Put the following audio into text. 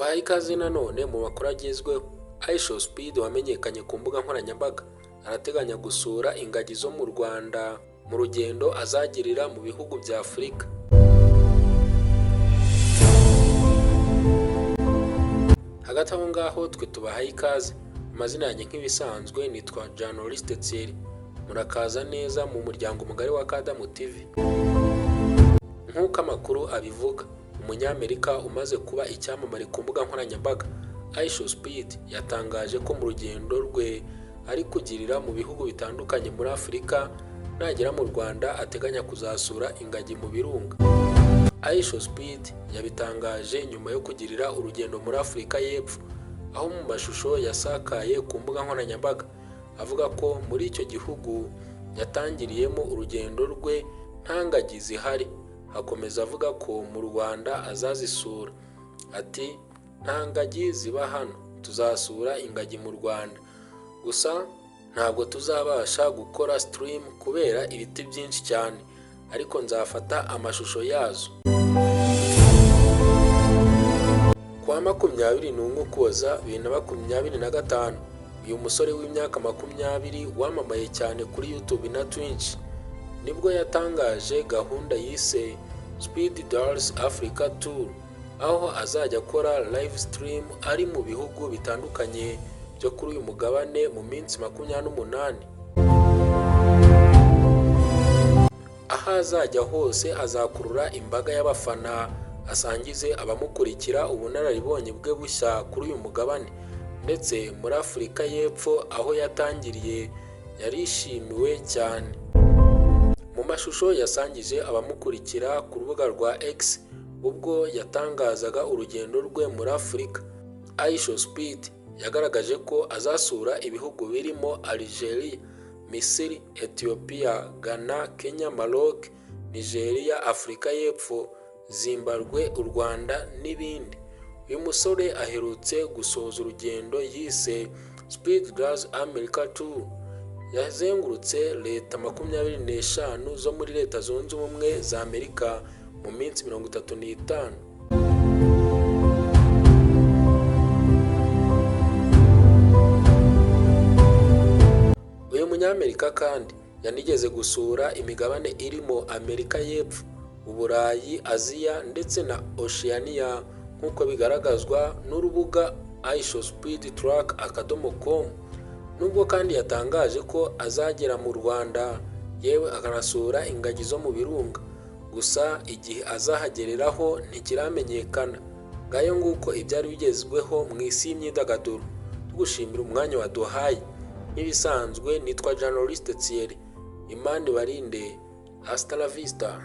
Tubahaye ikaze nanone mu makuru agezweho. IShowSpeed wamenyekanye ku mbuga nkoranyambaga arateganya gusura ingagi zo mu Rwanda mu rugendo azagirira mu bihugu bya Afurika. Hagati aho ngaho twe tubahaye ikaze. Amazina yanjye nk'ibisanzwe nitwa Journaliste Thierry. Murakaza neza mu muryango mugari wa Kadamu TV. Nk'uko amakuru abivuga, umunyamerika umaze kuba icyamamare ku mbuga nkoranyambaga IShowSpeed yatangaje ko mu rugendo rwe ari kugirira mu bihugu bitandukanye muri Afurika, nagera mu Rwanda ateganya kuzasura ingagi mu birunga. IShowSpeed yabitangaje nyuma yo kugirira urugendo muri Afurika y'Epfo, aho mu mashusho yasakaye ku mbuga nkoranyambaga avuga ko muri icyo gihugu yatangiriyemo urugendo rwe nta ngagi zihari. Akomeza avuga ko mu Rwanda azazisura. Ati nta ngagi ziba hano, tuzasura ingagi mu Rwanda, gusa ntabwo tuzabasha gukora stream kubera ibiti byinshi cyane, ariko nzafata amashusho yazo. Kuwa 21 Ukuboza 2025, uyu musore w'imyaka 20 wamamaye cyane kuri YouTube na Twitch nibwo yatangaje gahunda yise Speed Dolls Africa Tour, aho azajya akora live stream ari mu bihugu bitandukanye byo kuri uyu mugabane mu minsi 28. Aho azajya hose azakurura imbaga y'abafana, asangize abamukurikira ubunararibonye bwe bushya kuri uyu mugabane, ndetse muri Afurika y'Epfo aho yatangiriye yarishimiwe cyane. Mu mashusho yasangije abamukurikira ku rubuga rwa X ubwo yatangazaga urugendo rwe muri Afurika, IShowSpeed yagaragaje ko azasura ibihugu birimo Algeria, Misiri, Ethiopia, Ghana, Kenya, Maroc, Nigeria, Afurika y'Epfo, Zimbabwe, u Rwanda n'ibindi. Uyu musore aherutse gusoza urugendo yise Speed Girls America Tour, yazengurutse leta 25 zo muri Leta Zunze Ubumwe za Amerika mu minsi 35. Uyu munyamerika kandi yanigeze gusura imigabane irimo Amerika y'Epfo, Uburayi, Aziya ndetse na Oceania nk'uko bigaragazwa n'urubuga ishowspeedtrack.com. Nubwo kandi yatangaje ko azagera mu Rwanda yewe akanasura ingagi zo mu birunga, gusa igihe azahagereraho ntikiramenyekana. Ngayo nguko ibyari bigezweho mu isi y'imyidagaduro. Tugushimira umwanya waduhaye. Nk'ibisanzwe nitwa Journaliste Thierry. Imana ibarinde. Hasta la vista.